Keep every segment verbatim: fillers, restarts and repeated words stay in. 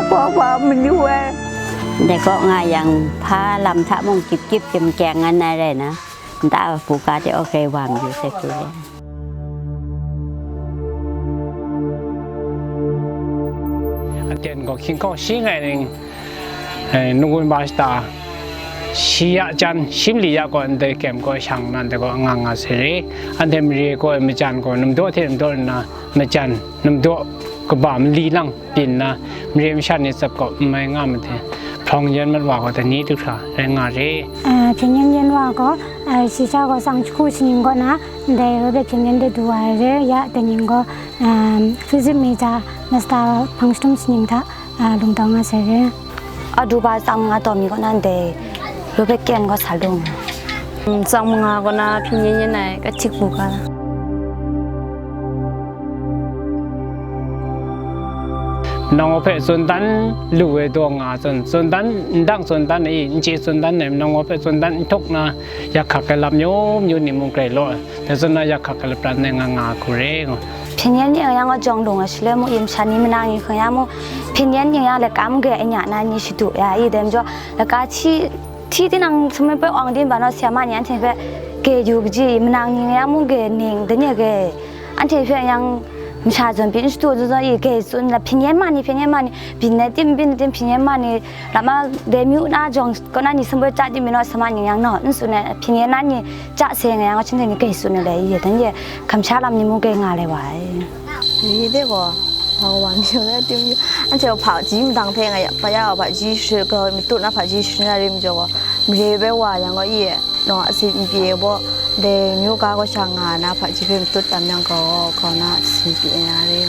Papa manu ai. Dai kaw nga yang hpa lam hta mung kip kip kim kyang ngan ai rai na, nta buga de o grai wa mayu sai hku re. Aten gaw hkying hkau shi ngai ning, eh, nunggun ba shata, shi ya jan, shi mali ya gaw ndai kem gaw shang nna, ndai gaw nga nga sai re. Anhte mare gaw majan gaw namdaw hte namdaw nna, majan namdaw kaba mali lang byin nna, mare masha ni tsap gaw n mai nga made, hprawng yan mat wa gaw dai ni du hkra rai nga re. Ah, hpyen yan yan wa gaw, ah, shi sha gaw tsang jahku shaning kaw na, ndai Robert hpyen yan de du wa ai re, ya dai ning gaw, ah, physics major master hpang shatum shaning hta, ah, lung taw nga sai re. A du ba tsang manga taw mi kaw na ndai Robert kyen gaw sa lung. Mm, tsang manga kaw na hpyen yan yan ai, ka htik bu ga. Nang hpe tsun dan lu ai daw nga tsun, tsun dan, ndang tsun dan ai, n chye tsun dan ai, nang hpe tsun dan n htuk na, yak hkak ai lam myu myu ni mung grai law, dai tsun na yak hkak ai lapran ai nga nga hku re. Hpyen yan ni yang a jawng lung a shaloi mu, masha ni manang ni hkang ya mu, hpyen yan ni yang laka mung grai anya na ni shadu ya i, dai majaw, laka hti, hti tinang sumai poi awng din ba naw, sema ni anhte hpe grai yu kaji, manang ni ya mu grai ning, dai ni grai, anhte hpe yang masha zawn pyi n shadu zawn zawn i, grai tsun la, hpyen yan ma ni, hpyen yan ma ni, byin ai tim, byin ai tim, hpyen yan ma ni, lama dai myu na jawng kaw na ni sumai chya di mi naw, sema ni yang naw n tsun ai, hpyen yan na ni chya se nga yang, hpyen ni grai tsun ai le i, dan ye kamsha lam ni mung grai nga le wa ai. Ri de gaw, hpa wa mi na tim yu, anhte hpaji madang hpe nga ya, pa ya hpaji shrit gaw, matut na hpaji shrit na rim jaw gaw, mare bai wa yang gaw i, naw, a si n pyi ai baw, dai myu ga gaw sha nga na hpaji hpe matut tam yang gaw, kau na a si n pyi ai na re.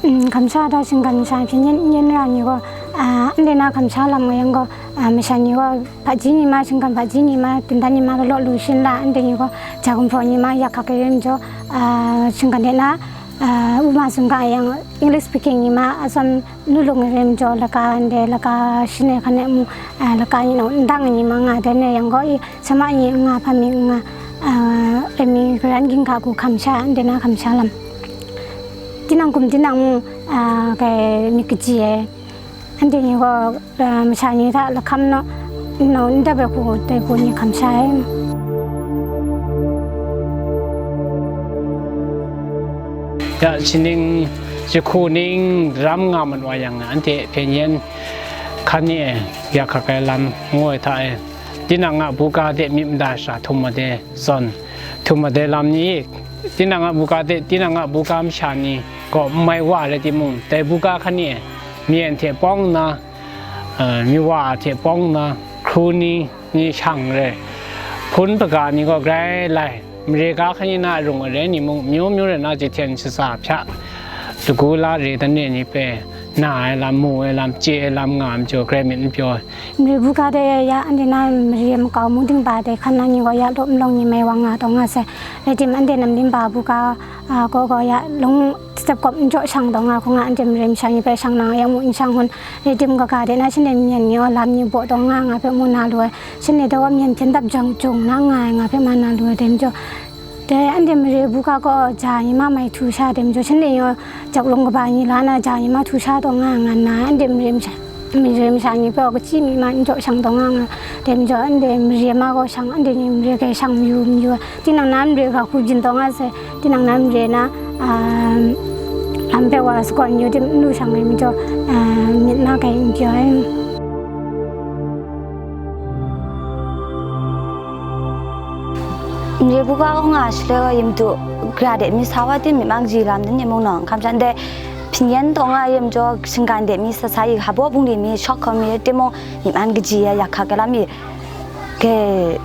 Mm, kamsha da shinggan masha hpyen yan yan ra ni gaw, ah, ndai na kamsha lam nga yang gaw, ah, masha ni gaw, hpaji ni ma, shinggan hpaji ni ma, tindan ni ma, law lu shin la, ndai ni gaw, ja gumhpraw ni ma, yak hkak rim jaw, ah, shinggan de na, ah, u ma sumga yang English speaking ni ma, atsam nu lung rim jaw, laka ndai, laka shin ai hkan e mu, ah, laka ni naw ndang ni ma nga dan e yang gaw i, sema ni nga, hpa mi nga, ah, remi garan ging hka ku kamsha, ndai na kamsha lam. Tinang kum tinang mu, ah, kai myit kaji ai. Anhte ni gaw, ah, masha ni hta lahkam naw, naw n dap ai hku, dai hku ni hkam sha ai. Ya, shaning jahku ning ram nga mat wa yang, anhte hpyen yan hkan e ya hkak ai lam ngu ai hta e, tinang a buga de myit mada shara htum mat ai zawn, htum mat ai lam ni, tinang a buga de, tinang a buga masha ni gaw n mai wa rai timung, dai buga hkan e myen hte pawng nna, eh, miwa hte pawng nna, hkru ni, ni shang re, hpun hpaga ni gaw grai lai, mare ga hkan ni na rung ai rai ni mung, myu myu rai na, jahten shaza hpya, lagu la re dan re ni hpe, na ai lam, mu ai lam, chye ai lam nga ai majaw, grai myit n pyaw. Mare buga de ya, anhte na mare makau mung ding ba de hkan na ni gaw ya, law malawng ni mai wa nga taw nga sai. Rai tim, anhte nam lim ba buga, a, gaw gaw ya, long tsap kawp n jaw shang taw nga hku nga, anhte mare masha ni hpe shang na yang mu n shang hun. Rai tim, kaga de na shanhte myen ni gaw lam ni baw taw nga, nga hpe mu na lu ai. Shanhte gaw myen hpyen dap jang jung na nga ai, nga hpe ma na lu ai, dai majaw, dai anhte mare buga gaw ja ni ma mai htu sha, dai majaw, shanhte gaw jak lung kaba ni la na ja ni ma htu sha taw nga, nga nna, anhte mare masha, mare masha ni hpe gaw kachyi mi ma n jaw shang taw nga, nga, dai majaw, anhte mare ma gaw shang, anhte ni mare grai shang mayu, mayu ai. Tinang na mare ga hku byin taw nga sai, tinang na mare na, ah, lam hpe wa sagawn yu tim n lu shang ai majaw, ah, myit na grai n pyaw ai. Mare buga gaw nga shaloi gaw, yu madu gara de mi sa wa tim, myit man kaji lam dan ni mung nawng hkam sha ndai, hpyen yan taw nga yu majaw, shinggan de mi sa sa i, hpa baw bungli mi shawk hkawm mi timung, myit man kaji ai yak hkak ai lam i, grai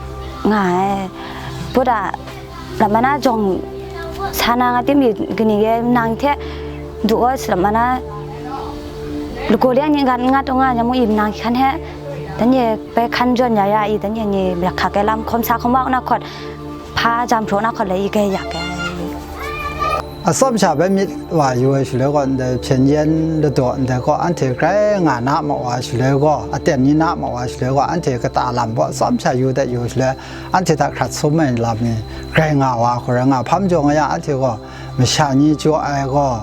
nga ai. Bawda, lam mana jawng sa na nga tim i, kani ge nang hte du gaw, lam mana lagaw liang ni ngat ngat nga, nyamu i nang hkan he, dan ye bai hkan jawn ya ya i, dan ye ni yak hkak ai lam hkawm sa hkawm wa na hkawt, hpa jam hpraw na hkawt lai i, grai yak ai. Atsawm sha bai myit wa yu ai shaloi gaw, ndai hpyen yan ladaw ndai gaw, anhte grai nga na ma wa shaloi gaw, aten ni na ma wa shaloi gaw, anhte kata lam gaw atsawm sha yu dat yu shaloi, anhte hta hkrat sum ai lam ni grai nga wa hku rai nga, hpa majaw nga yang, anhte gaw masha ni jaw ai gaw,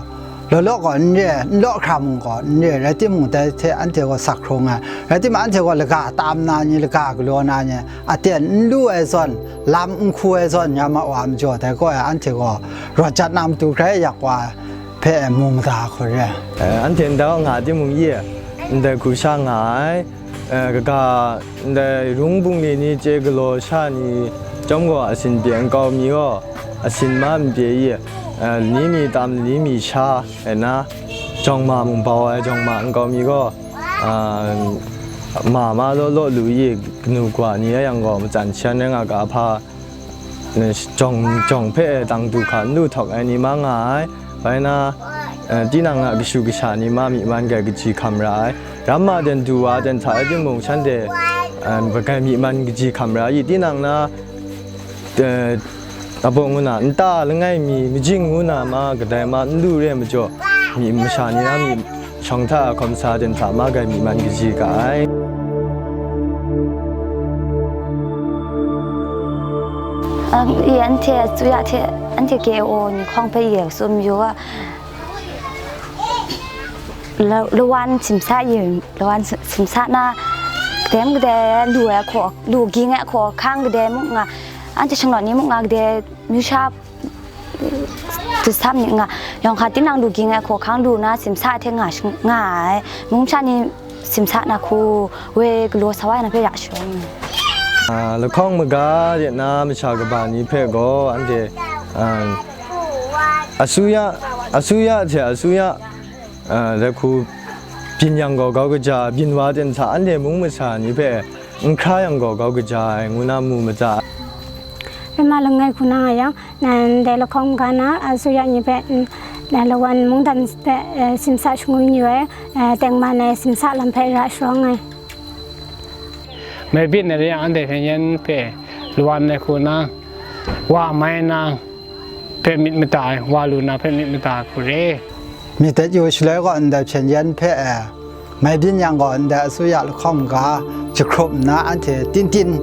Law law gaw n re, n law hkra mung gaw n re, rai timung, dai hte anhte gaw sak hkrung ai. Rai timung, anhte gaw laga tam na ni, laga galaw na ni, aten n lu ai zawn, lam n hku ai zawn, ya ma wa majaw, dai gaw e, anhte gaw rawt jat na matu grai yak wa hpe mu mada hku re. Eh, anhte ndai nga timung ye, ndai hku sha nga ai. Eh, kaga ndai rung bungli ni chye galaw sha ni chyawm gaw, asin pye nkau mi gaw, asin ma n pye i, eh, ni mi tam, ni mi sha, ai na, jawng ma mung bau ai, jawng ma nkau mi gaw, ah, ma ma law law lu i, kanu kawa ni a yang gaw, matsan shan rai nga ga hpa, eh, jawng, jawng hpe dang du hka n lu htawk ai ni ma nga ai. Bai na, eh, tinang a kashu kasha ni ma myi man gai kaji hkam ra ai. Ram ma ten du wa ten hta ai timung, shanhte, eh, bai gai myi man kaji hkam ra i, tinang na, eh, abawng ngu na, nta langai mi, majing ngu na ma, kadai ma n lu re majaw, myi masha ni na myi shawng hta hkawm sa ten hta ma gai myi man kaji ga ai. Ang, i anhte asuya hte, anhte K O ni hkawng hpe i tsun yu ga, la-, lawan simsa i, lawan si-, simsa na, kadem kadai lu ai hkaw, lu ging ai hkaw, hkang kadai muk nga, anhte shanglawt ni muk nga, kadai myu sha, eh, dusam ni nga, yawng hka tinang lu ging ai hkaw, hkang lu na simsa hte nga shing-, nga ai, mung sha ni simsa na hku, woi galaw sa wa na hpe ya shawng. Ah, lahkawng maga de na masha kaba ni hpe gaw, anhte, ah, asuya, asuya hte asuya, ah, dai hku byin yang gaw grau kaja, byin wa ten hta anhte mung masha ni hpe n hkra yang gaw grau kaja ai, ngu na mu mada. Rema langai hku na nga yang, nan dai lahkawng maga na, asuya ni hpe, mm, na lawan mungdan hpe, eh, simsa shangun yu ai, eh, tengman ai simsa lam hpe ra sharawng ai. Mai byin ai re yang, anhte hpyen yen hpe lawan ai hku na, wa mai na hpe myit mada ai, wa lu na hpe myit mada ai hku re. Myit dat yu shaloi gaw, ndai hpyen yen hpe, eh, mai byin yang gaw, ndai asuya lahkawng maga jahkrup nna, anhte tin tin,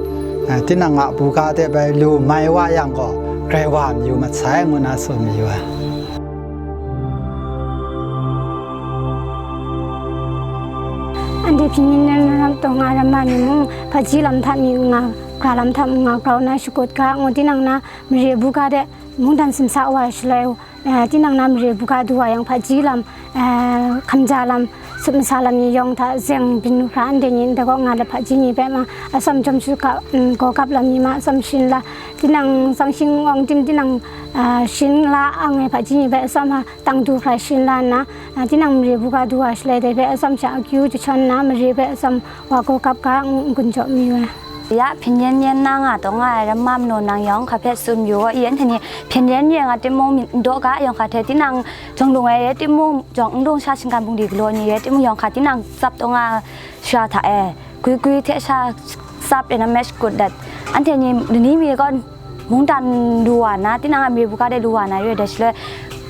eh, tinang a buga de bai lu mai wa yang gaw, grai wa mayu mat sai, ngu na tsun mayu ai. Anhte hpyen yen ram taw nga, ram ma ni mung, hpaji lam hta mi nga, gra lam hta mi nga, grau na shakut ga, ngu tinang na mare buga de mungdan simsa wa ai shaloi, eh, tinang na mare buga du wa yang, hpaji lam, eh, hkamja lam, sup masa lam ni yawng hta zeng byin hkra, anhte ni ndai kaw nga let hpaji ni hpe ma, atsawm jawm shu ga, mm, gaw gap lam ni ma, atsawm shin la, tinang tsang shing awng tim tinang, eh, shin la ang ai hpaji ni hpe atsawm a, tang du hkra shin la nna, ah, tinang mare buga du wa shaloi, dai hpe atsawm sha akyu jahtawn nna, mare hpe atsawm wa gaw gap ga n-, n-gun jaw mayu ai. Ya hpyen yen yen na nga taw nga ai, ram ma manaw nang yawng hka hpe tsun yu gaw, i anhte ni hpyen yen yen nga timung, myit n daw ga, yawng hka hte tinang jawng lung ai rai timung, jawng n lung sha shinggan bungli galaw ni rai timung, yawng hka tinang tsap taw nga shara hta e, gwi gwi hte sha tsap e na me shakut dat, anhte ni lani mi gaw, mungdan lu wa na, tinang a mare buga de lu wa na re ai shaloi,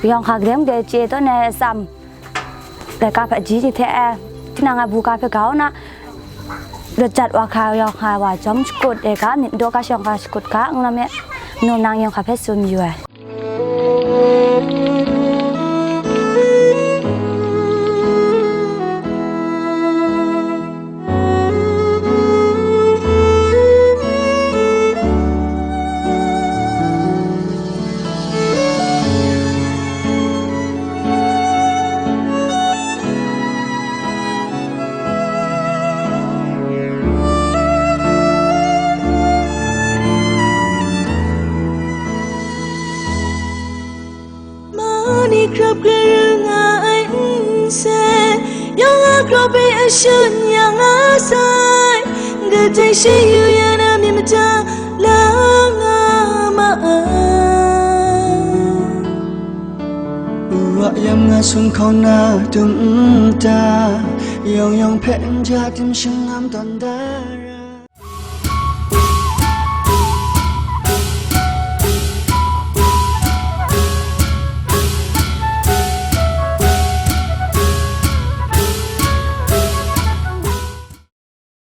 yawng hka kadem de chye taw na atsam, laika hpaji ni hte, eh, tinang a buga hpe grau na, rawt jat wa hka yawng hka wa jawm shakut ai ga, myit n daw ga shawng hka shakut ga, n lam e, manaw nang yawng hka hpe tsun yu ai. Mani krap kru nga ai nse, yawng a grau hpe ashun yang a sai, kadai she yu ya na myit mada la nga ma ai. Wa yam nga sum hkauna dum nta, yawng yawng hpe n ja tim shingngam tawn da ra.